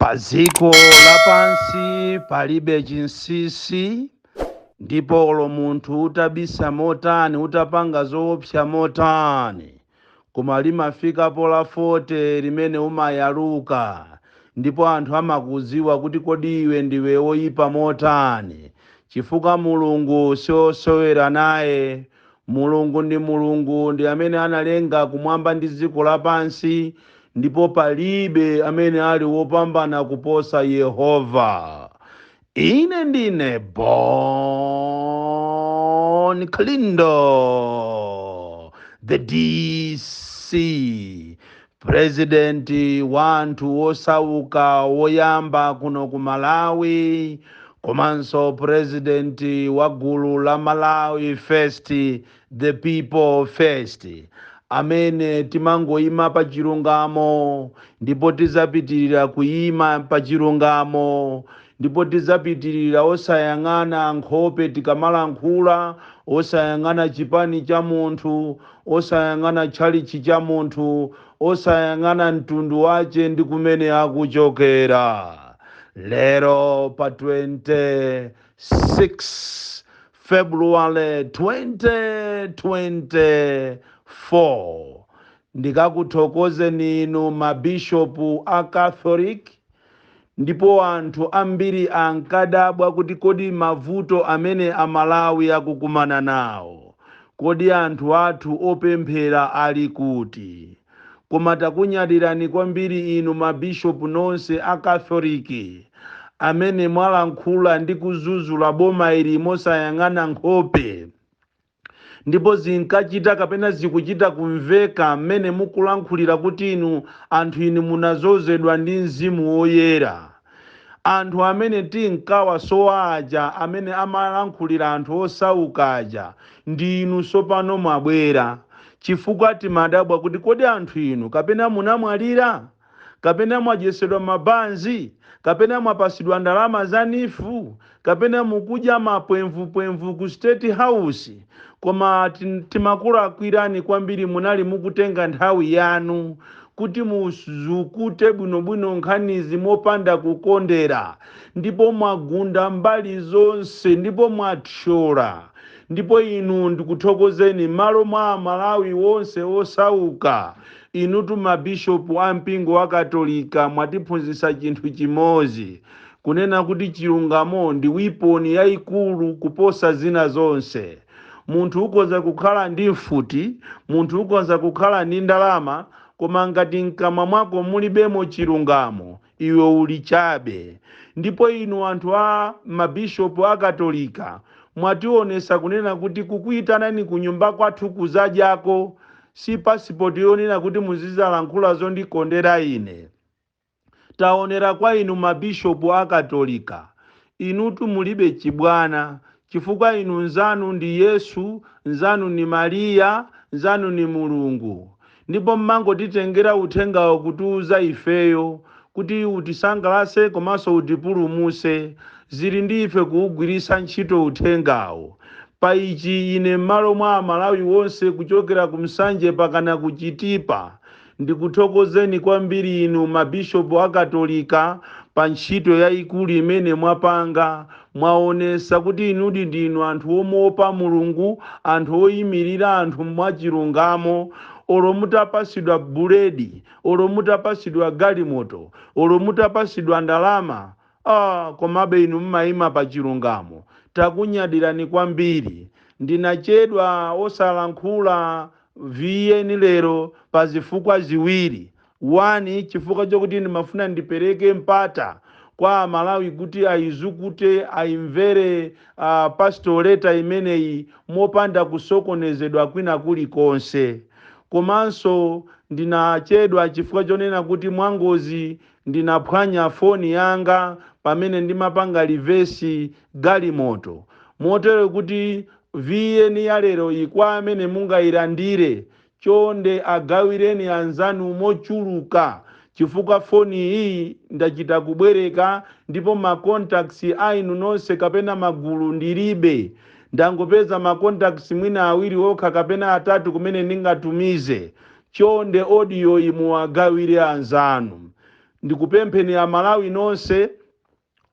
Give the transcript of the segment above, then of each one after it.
Padziko lapansi palibe chinsinsi, ndipo olo munthu utabisa motani, utapanga zoopsa motani, koma limafikapo la 40 limene umayaluka, ndipo anthu amakudziwa kuti kodi iwe ndiwe woyipa motani, chifukwa Mulungu siosewera naye. Mulungu ndi Mulungu, ndi amene analenga kumwamba ndi dziko lapansi, ndipo palibe amene ali wopambana kuposa Yehova. Ine ndine Bon Kalindo, the DC, president wa anthu osauka woyamba kuno ku Malawi, komanso president wa gulu la Malawi First, the people first, amene timangoyima pa chilungamo, ndipo tizapitirira kuyima pa chilungamo, ndipo tizapitirira osayang'ana nkhope tikamalankhula, osayang'ana chipani cha munthu, osayang'ana tchalichi cha munthu, osayang'ana mtundu wace ndi kumene akuchokera. Lero pa 26 February 2024, ndikakuthokozeni inu mabishopu a Catholic. Ndipo anthu ambiri ankadabwa kuti kodi mavuto amene Amalawi akukumana nawo, kodi anthu athu opemphera ali kuti? Koma takunyadirani kwambiri inu mabishopu nonse a Katholiki amene mwalankhula ndi kuzuzula boma ili mosayang'ana nkhope, ndipo zinkachita kapena zikuchita kumveka mmene mukulankhulira kuti inu anthu inu munazozedwa ndi Mzimu Woyera. Anthu amene tinkawasowa aja, amene amalankhulira anthu osauka aja, ndi inu sopano mwabwera. Chifukwa timadabwa kuti kodi anthu inu kapena munamwalira, kapena mwadyetsedwa mabanzi, kapena mwapasidwa ndalama za NEEF, kapena mukudya mapwemvupwemvu ku State House. Koma timakulakwirani kwambiri, munali mukutenga nthawi yanu kuti muzukute bwinobwino nkhanizi mopanda kukondera, ndipo mwagunda mbali zonse, ndipo mwathyola. Ndipo inu ndikuthokozeni m'malo mwa Amalawi wonse osauka. Inutu mabishopu a mpingo wa Katolika mwatiphunzitsa chinthu chimodzi, kunena kuti chilungamo ndi weapon yayikulu kuposa zina zonse. Munthu ukhoza kukhala ndi mfuti, munthu ukhoza kukhala ndi ndalama, koma ngati mkamwa mwako mulibemo chilungamo, iwe uli chabe. Ndipo inu anthu a mabishopu a Katolika mwationesa kunena kuti kukuyitanani ku nyumba kwathu kuzadyako si pasipoti yonena kuti muzizalankhula zondikondera ine. Taonera kwa inu mabishopu a Katolika, inutu mulibe chibwana, chifukwa inu nzanu ndi Yesu, nzanu ni Mariya, nzanu ni Mulungu, ndipo mmangotitengera uthengawo kutiuza ifeyo kuti utisangalase komanso utipulumuse. Zili ndi ife kuwugwiritsa ntchito uthengawo. Pa ichi ine m'malo mwa Amalawi wonse kuchokera ku Msanje pakana ku Chitipa, ndikuthokozeni kwambiri inu mabishopu a Katolika pa ntchito yayikulu imene mwapanga. Mwaonesa kuti inudi ndinu anthu omuopa Mulungu, anthu oyimirira anthu mwachilungamo. Olo mutapasidwa buledi, olo mutapasidwa galimoto, olo mutapasidwa ndalama, komabe inu mmayima pa chilungamo. Takunyadirani kwambiri. Ndinachedwa osalankhula VN lero pa zifukwa ziwiri. 1, chifukwa chokuti ndimafuna ndipereke mpata kwa Amalawi kuti ayizukute, ayimvere pastoral letter imeneyi mopanda kusokonezedwa kwina kulikonse. Komanso ndinachedwa chifukwa chonena kuti mwangozi ndinaphwanya foni yanga pamene ndimapanga reverse galimoto, motero kuti VN ya lero ikwa amene mungayilandire, chonde agawireni anzanu mochuluka, chifukwa foni iyi ndachita kubwereka, ndipo ma contacts a inu nonse kapena magulu ndilibe. Ndangopeza ma contacts mwina awiri okha kapena atatu kumene ndingatumize. Chonde audio imuwagawire anzanu. Ndikupempheni Amalawi nonse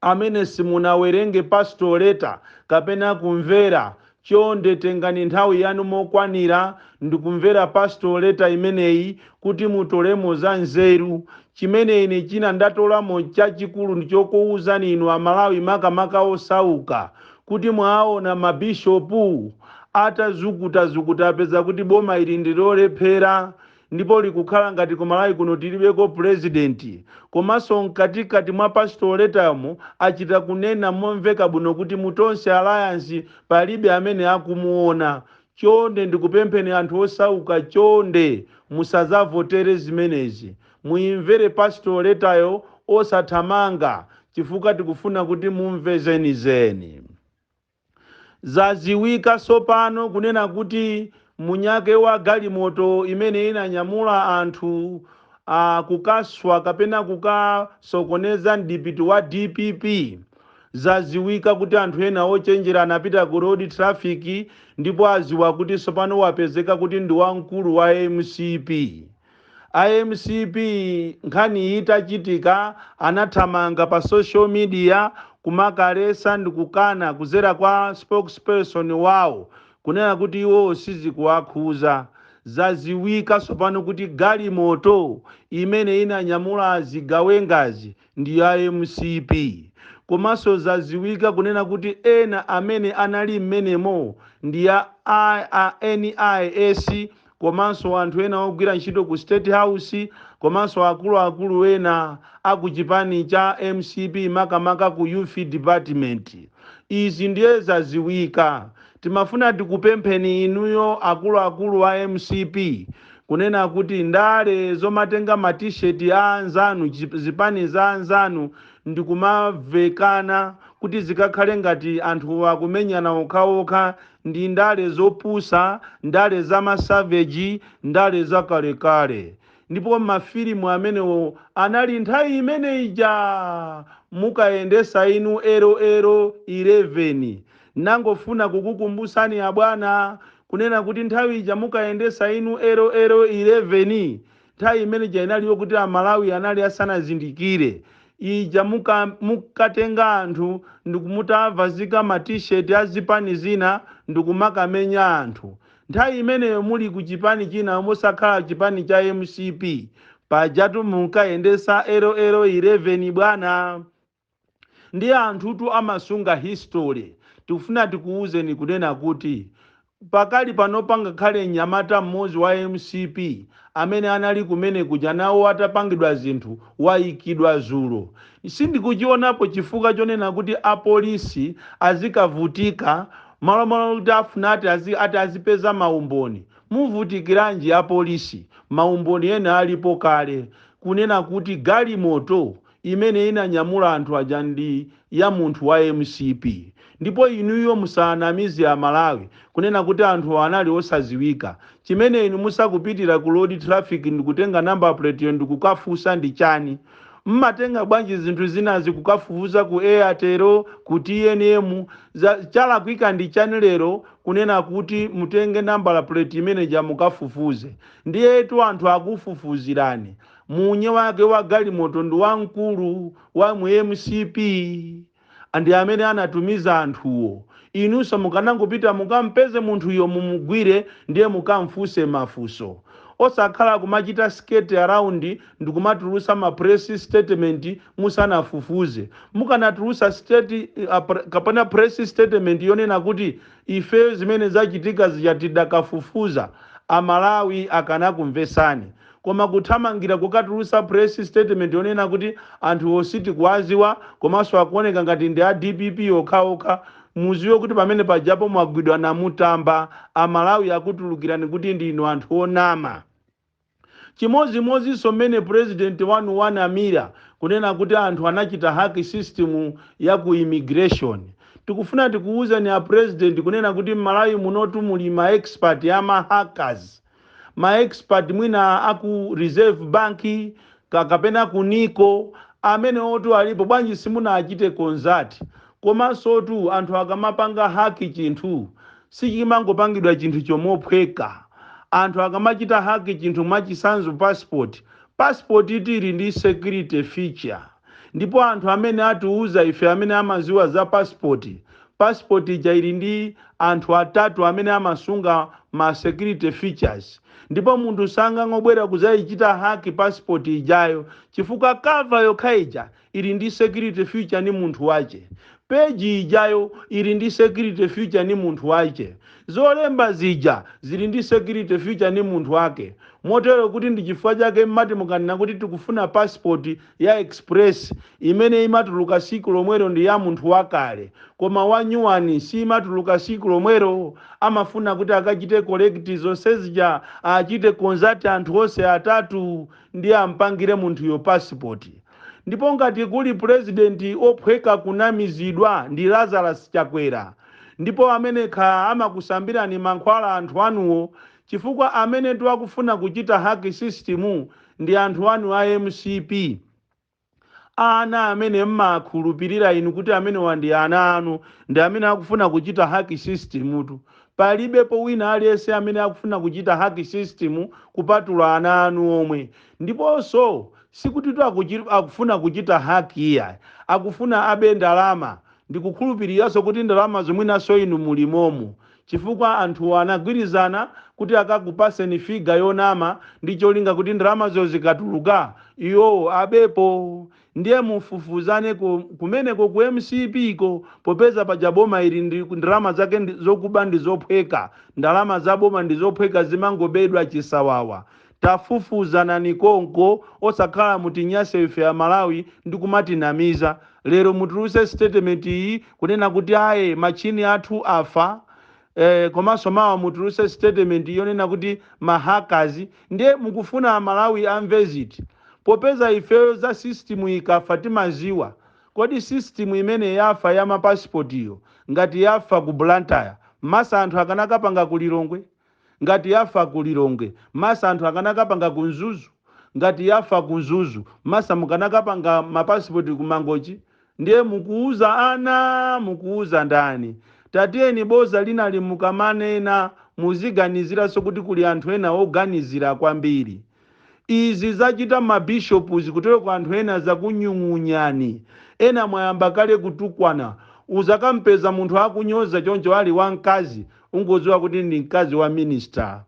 amene simunawerenge pastoral letter kapena kumvera, chonde tengani nthawi yanu mokwanira ndikumvera pastoral letter imeneyi kuti mutolemo za nzeru. Chimene ine china ndatolamo chachikulu ndichokuwuzani inu Amalawi, makamaka osauka, kuti mwaona mabishopu atazukutazukuta apeza kuti boma ili ndilolephera ndipo likukhala ngati kumalawi kuno tilibeko purezidenti. Komanso mkatikati mwa pastoral lettermo achita kunena momveka bwino kuti mu Tonse Alliance palibe amene akumuona. Chonde ndikupempheni anthu osauka, chonde musazavotere zimenezi. Muimvere pastoral letteryo osathamanga, chifukwa tikufuna kuti mumve zenizeni. Zaziwika sopano kunena kuti munyake wa galimoto imene inanyamula anthu kukaswa kapena kukasokoneza mdipiti wa DPP, zaziwika kuti anthu ena ochenjera anapita ku road traffic ndipo aziwa kuti sopano wapezeka kuti ndi wamkulu wa MCP. IMCP nkhani itachitika anathamanga pa social media kumakalesa ndikukana kuzera kwa spokesperson wawo kunena kuti iwo sizikuwakhuza. Zaziwika sopano kuti galimoto imene inanyamula zigawengazi ndi ya MCP. Komanso zaziwika kunena kuti ena amene anali mmenemo ndi ya NIS, komanso anthu ena ogwira ntchito ku State House, komanso akuluakulu ena aku chipani cha MCP, makamaka ku youth department. Izi ndiye zaziwika. Timafuna tikupempheni inuyo akuluakulu a MCP kunena kuti ndale zomatenga matisheti a anzanu, zipani za anzanu, ndikumavekana kuti zikakhale ngati anthu akumenyana okhaokha, ndi ndale zopusa, ndale za masaveji, ndale zakalekale. Ndipo mafilimu amenewo anali nthawi imene ija mukayendesa inu LL 11. Nangofuna kukukumbusani abwana kunena kuti nthawi ija mukayendesa inu LL 11, nthawi imene ija inaliyo kuti Amalawi anali asanazindikire. Ija mukatenga anthu ndikumutavazika matisheti a zipani zina ndikumakamenya anthu, nthawi imeneyo muli ku chipani china mosakhala chipani cha MCP, pajatu munkayendesa LL 11 bwana. Ndi anthutu amasunga history. Tikufuna tikuwuzeni kunena kuti pakali pano pangakhale mnyamata mmodzi wa MCP amene anali kumene kuja nawo atapangidwa zinthu wayikidwa zulo. Sindikuchionapo chifukwa chonena kuti apolisi azikavutika malomalo kuti afuna ati azipeza maumboni. Muvutikiranji apolisi? Maumboni ena alipo kale kunena kuti galimoto imene inanyamula anthu aja ndi ya munthu wa MCP. Ndipo inuyo musanamize Amalawi kunena kuti anthu anali osaziwika. Chimene inu musakupitira ku road traffic ndikutenga number plate yo ndikukafusa ndi chani? Mmatenga bwanji zinthu zinazi kukafufuza ku Airtel, ku TNM? Chalakwika ndi chani lero kunena kuti mutenge number plate imene ja mukafufuze? Ndiyetu anthu akufufuzirani, munye wake wa galimoto ndi wamkulu wa mu MCP, ndi amene anatumiza anthuwo. Inunso mukanangopita mukampeze munthuyo, mumugwire, ndiye mukamfunse mafunso, osakhala kumachita skirt around ndikumatulusa ma press statement musanafufuze. Mukanatulusa state kapena press statement yonena kuti ife zimene zachitika zija tidakafufuza, Amalawi akanakumvesani. Koma kuthamangira kukatulusa press statement yonena kuti anthu ositikuwaziwa komanso akuoneka ngati ndi a DPP okhaokha, muziwe kuti pamene pajapo mwagwidwa namutamba. Amalawi akutulukirani kuti ndinu anthu onama. Chimozimozinso mmene president wanu wanamira kunena kuti anthu anachita hack system ya ku immigration. Tikufuna tikuwuzani a president kunena kuti m'Malawi munotu muli ma expert ya ma hackers, ma expert mwina aku Reserve Bank kapena ku NICO, amene otu alipo. Bwanji simunachite consult? Komanso tu anthu akamapanga hack chinthu, sichimangopangidwa chinthu chomophweka. Anthu akamachita hack chinthu, mwachisanzo passport, Passport iti ili ndi security feature, ndipo anthu amene atiuza ife amene amaziwa za passport, passport ija ili ndi anthu atatu amene amasunga ma security features, ndipo munthu sangangobwera kuzayichita hack passport ijayo, chifukwa cover yokha ija ili ndi security feature ni munthu wache, peji ijayo ili ndi security feature ni munthu wache, zolemba zija zili ndi security feature ni munthu wake. Motero kuti ndi chifukwa chake mmati mukanena kuti tikufuna passport ya express imene imatuluka siku lomwero ndi ya munthu wakale, koma wa nyuwani si imatuluka siku lomwero. Amafuna kuti akachite collect zonse zija, achite consult anthu onse atatu ndi ampangire munthuyo passport. Ndipo ngati kuli purezidenti ophweka kunamizidwa ndi Lazarus Chakwera, ndipo amene kha amakusambirani mankhwala anthu anuwo, chifukwa amene tiwakufuna kuchita hack system ndi anthu anu a MCP, ana amene mmakhulupirira inu kuti amenewa ndi ana anu, ndi amene akufuna kuchita hack system tu. Palibepo wina aliyense amene akufuna kuchita hack system kupatula ana anu omwe. Ndiponso sikuti tu akufuna kuchita hack iya, akufuna abe ndalama. Ndikukhulupiriranso kuti ndalama zomwinanso inu mulimomo, chifukwa anthu anagwirizana kuti akakupaseni figure yonama ndi cholinga kuti ndalamazo zikatuluka iwowo abepo. Ndiye mufufuzane kumeneko ku MCP ko, popeza paja boma ili ndi ndalama zake zokuba ndi zophweka, ndalama za boma ndi zophweka, zimangobedwa chisawawa. Tafufuzanani konko, osakhala mutinyase ife a Malawi ndi kumatinamiza. Lero mutuluse statement iyi kunena kuti aye, machini athu afa, komanso mawa mutuluse statement yonena kuti ma hackers. Ndiye mukufuna Amalawi amve ziti, popeza ifeyo za system ikafa timaziwa? Kodi system imene yafa ya mapasipotiyo, ngati yafa ku Blantyre, masa anthu akanakapanga ku Lilongwe? Ngati yafa ku Lilongwe, masa anthu akanakapanga ku Mzuzu? Ngati yafa ku Mzuzu, masa mukanakapanga mapasipoti ku Mangochi? Ndiye mukuuza ana, mukuuza ndani? Tatiyeni, boza linali mukamanena muziganiziranso kuti kuli anthu ena oganizira kwambiri. Izi zachita mabishopu zikutero ku anthu ena zakunyung'unyani, ena mwayamba kale kutukwana. Uzakampeza munthu akunyoza choncho ali wamkazi, ungodziwa kuti ndi mkazi wa minister.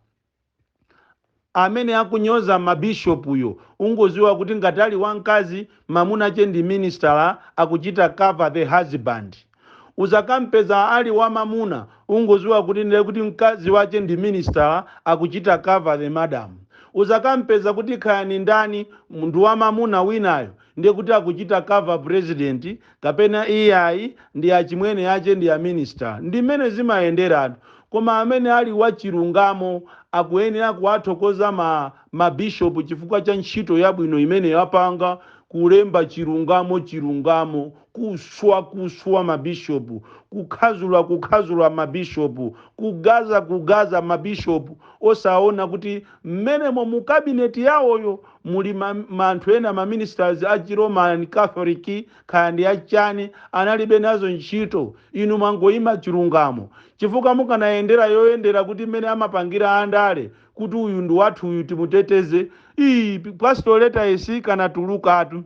Amene akunyoza mabishopuyo, ungodziwa kuti ngati ali wamkazi, mamuna che ndi minister, akuchita cover the husband. Uzakampeza ali wamamuna, ungodziwa kuti ndiye kuti mkazi wache ndi minister, akuchita cover the madam. Uzakampeza kuti khaya ni ndani, munthu wamamuna winayo, ndiye kuti akuchita cover president, kapena iyayi, ndi achimwene ache ndi a minister. Ndi mmene zimayenderatu. Koma amene ali wachilungamo akuyenera kuwathokoza mabishopu chifukwa cha ntchito yabwino imene yapanga, kulemba chilungamo, chilungamo, kuswa kuswa mabishopu, kukhazula kukhazula mabishopu, kugaza kugaza mabishopu, osaona kuti mmenemo mu kabineti yawoyo muli anthu ena, ma ministers a Roman Catholic, khaya ndi achani, analibe nazo ntchito. Inu mwangoyima chilungamo, chifukwa mukanayendera yoyendera kuti mmene amapangira andale kuti uyu ndi wathu, uyu timuteteze, iyi pastor letter isi kanatulukatu,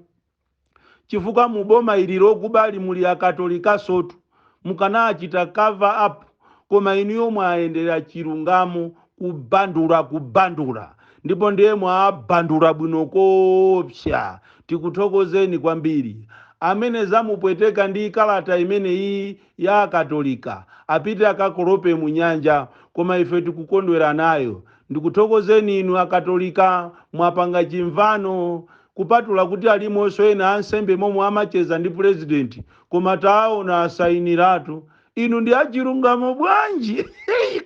chifukwa muboma ili lokubali muli Akatolika sotu, mukanachita cover up. Koma inuyo mwayendera chilungamo, kubandula kubandula, ndipo ndiye mwabandula bwino kopsa. Tikuthokozeni kwambiri. Amene zamupweteka ndi kalata imeneyi ya Akatolika apite akakolope mu nyanja, koma ife tikukondwera nayo. Ndikuthokozeni inu Akatolika, mwapanga chimvano, kupatula kuti alimonso ena ansembe momwe amacheza ndi purezidenti, koma taona asayiniratu. Inu ndi achilungamo bwanji!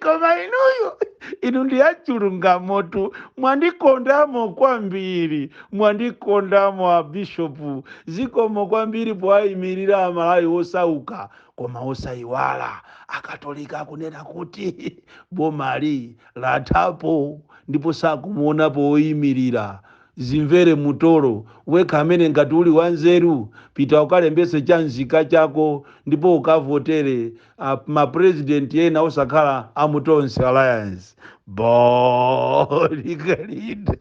Koma inuyo, inu ndi achilungamotu, mwandikondamo kwambiri, mwandikondamo abishopu. Zikomo kwambiri poayimirira Amalawi osauka. Koma osayiwala, Akatolika akunena kuti bomali lathapo ndipo sakumuonapo oyimirira. Zimvere mutolo wekha amene ngati uli wanzeru, pita ukalembese cha nzika chako ndipo ukavotere mapurezidenti ena osakhala amu Tonse Alliance. Bon Kalindo.